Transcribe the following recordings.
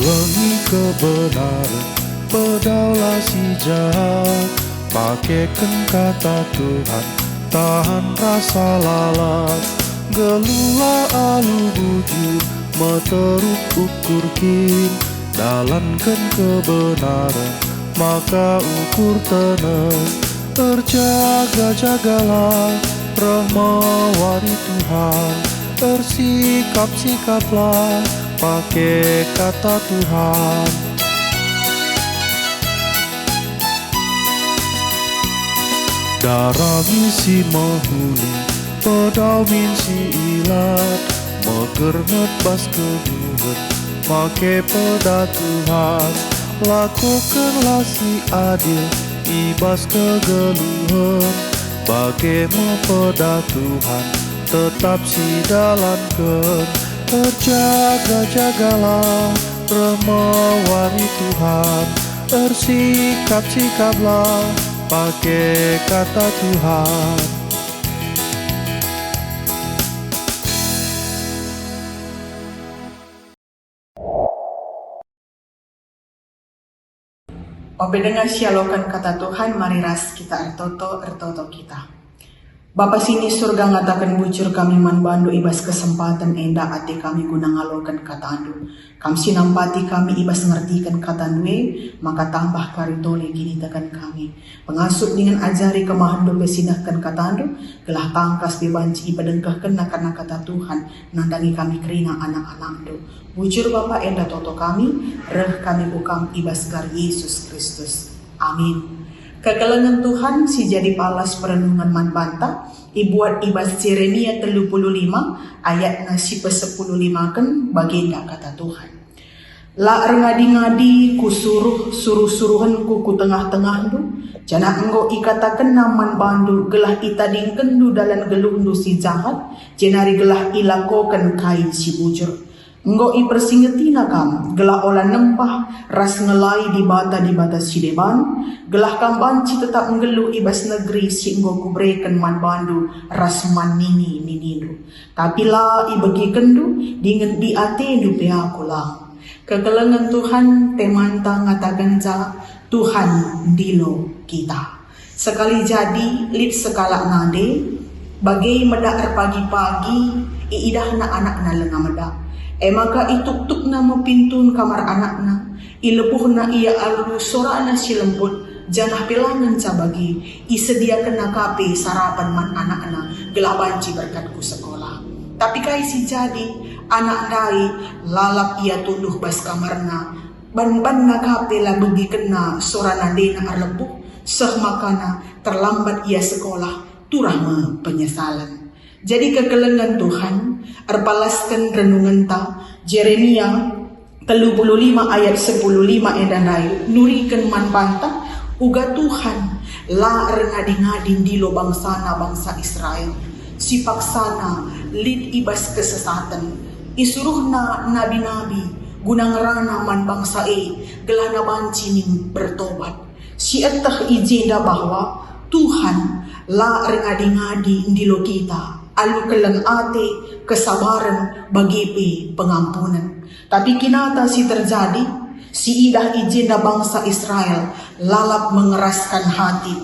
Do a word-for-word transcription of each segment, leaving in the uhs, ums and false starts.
Lengi kebenaren, pedaulah si jahat, pakeken kata Tuhan, tahan rasa lalap, geluhlah alu bujur, meteruk ukur kin, dalanken kebenaren, maka ukur teneng. Erjaga-jagalah, reh me wari Tuhan, ersikap-sikaplah, pake kata Tuhan. Dara min si mehuli, pedau min si ilat, meger nget bas kegeluhen, make peda Tuhan. Lakokenlah si adil i bas kegeluhen, bage me peda Tuhan tetap sidalanken. Erjaga-jagalah, reh me wari Tuhan, ersikap-sikaplah, pake kata Tuhan. Ope denga sialoken kata Tuhan, mari ras kita ertoto, ertoto kita. Bapa si ni Surga, ngataken bujur kami man bandu i bas kesempaten enda ate kami guna ngaloken katandu. Kam si nampati kami i bas ngertiken katandu e, maka tambah kari tole kiniteken kami. Pengasup dingen ajari kemahendu pe sinehken katandu, gelah tangkas pe banci ipedengkehkenna kerna kata Tuhan nandangi kami kerina anak-anakndu. Bujur Bapa, enda toto kami, reh kami ku Kam i bas gelar Yesus Kristus. Amin. Kekelengen Tuhan si jadi palas perenungen man banta, ibuat i bas Jeremia telu puluh lima ayatna si pesepuluh limaken, bagenda kata Tuhan. La erngadi-ngadi Kusuruh suruh-suruhenKu ku tengah-tengahndu, janah enggo ikatakenna man bandu gelah itadingkenndu dalan geluhndu si jahat, jenari gelah ilakoken kai si bujur. Enggo ipersingetina kam gelah ola nembah ras ngelai dibata-dibata si deban, gelah kam banci tetap nggeluh i bas negeri si enggo Kubereken man bandu ras man nini-ninindu. Tapi la ibegikenndu, dingen di atendu pe Aku lang. Kekelengen Tuhan, temanta ngatakenca, Tuhan ndilo kita. Sekali jadi, lit sekalak nande, bage medak erpagi-pagi, iidahna anakna langa medak. E maka ituktukna me pintun kamar anakna, ilebuhna ia alu sorana si lembut, janah pe la ngenca bage, isediakenna ka pe sarapan man anakna, gelah banci berkat ku sekolah. Tapi kai si jadi? Anak ndai lalap ia tunduh bas kamarna, ban-banna ka pe la begikenna sora nandena erlebuh, seh makana terlambat ia sekolah, turah me penyesalen. Jadi kekelengen Tuhan, erpalasken renungenta, Jeremia telu puluh lima ayat sepuluh lima enda ndai nuriken man banta, uga Tuhan la erngadi-ngadi ndilo bangsana, bangsa Israel, si paksana lit i bas kesesaten. IsuruhNa nabi-nabi guna ngerana man bangsa e, gelahna banci min bertobat. Sieteh i jenda bahwa Tuhan la erngadi-ngadi ndilo kita alu keleng ate, kesabaren, bage pe pengampunen. Tapi kinata si terjadi, siidah i jenda bangsa Israel lalap mengeraskan hati.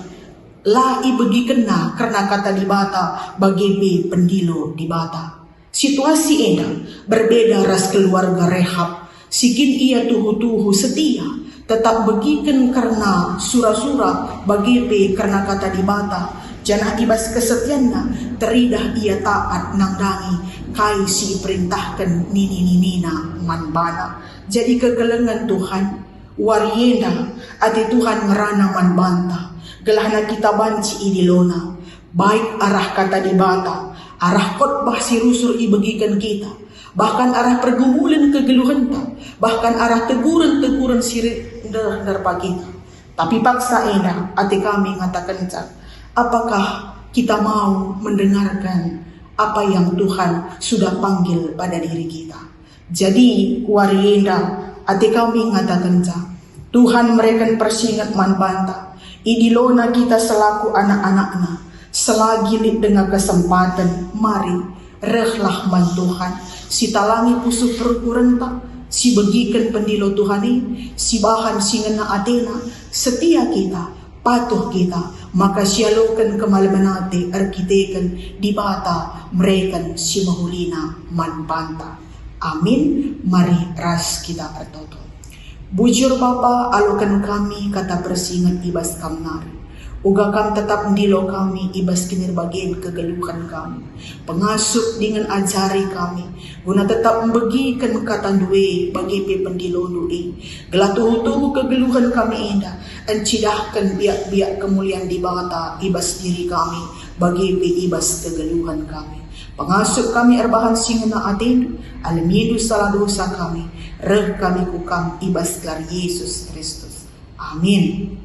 La ibegikenna kerna kata Dibata bage pe pendilo Dibata. Situasi enda berbeda ras keluarga Rehab, si kin ia tuhu-tuhu setia, tetap begiken kerna sura-sura bage pe kerna kata Dibata, janah i bas kesetianna teridah ia taat nandangi kai si iperintahken nini-ninina man bana. Jadi kekelengen Tuhan, wari enda ate Tuhan ngerana man banta, gelahna kita banci idilona, baik arah kata Dibata, arah khotbah si rusur ibegiken kita, bahkan arah pergumulen kegeluhenta, bahkan arah teguren-teguren si ri-, nder-, nerpa kita. Tapi paksa enda ate kami ngatakenca, apakah kita mau mendengarkan apa yang Tuhan sudah panggil pada diri kita? Jadi, wari enda, ate kami ngatakenca, Tuhan mereken persinget man banta, idilona kita selaku anak-anakNa, selagi lit denga kesempaten, mari, rehlah man Tuhan, sitalangi pusuh perukurenta, Si begiken pendilo Tuhan e, si bahan si ngena atena, setia kita, patuh kita, maka sialoken kemalemen ate erkiteken Dibata mereken si mehulina man banta. Amin. Mari ras kita ertoto. Bujur Bapa, aloken kami kata persinget i bas Kam nari. Uga Kam tetap ndilo kami i bas kinirbagen kegeluhen kami. Pengasup dingen ajari kami, guna tetap mbegiken kata-Ndu e bage pe pendilondu e, gelah tuhu-tuhu kegeluhen kami enda encidahken biak-biak kemulian Dibata i bas diri kami bage pe i bas kegeluhen kami. Pengasup kami erbahan si ngena ateNdu, alemindu salah dosa kami, reh kami ku Kam i bas gelar Yesus Kristus. Amin.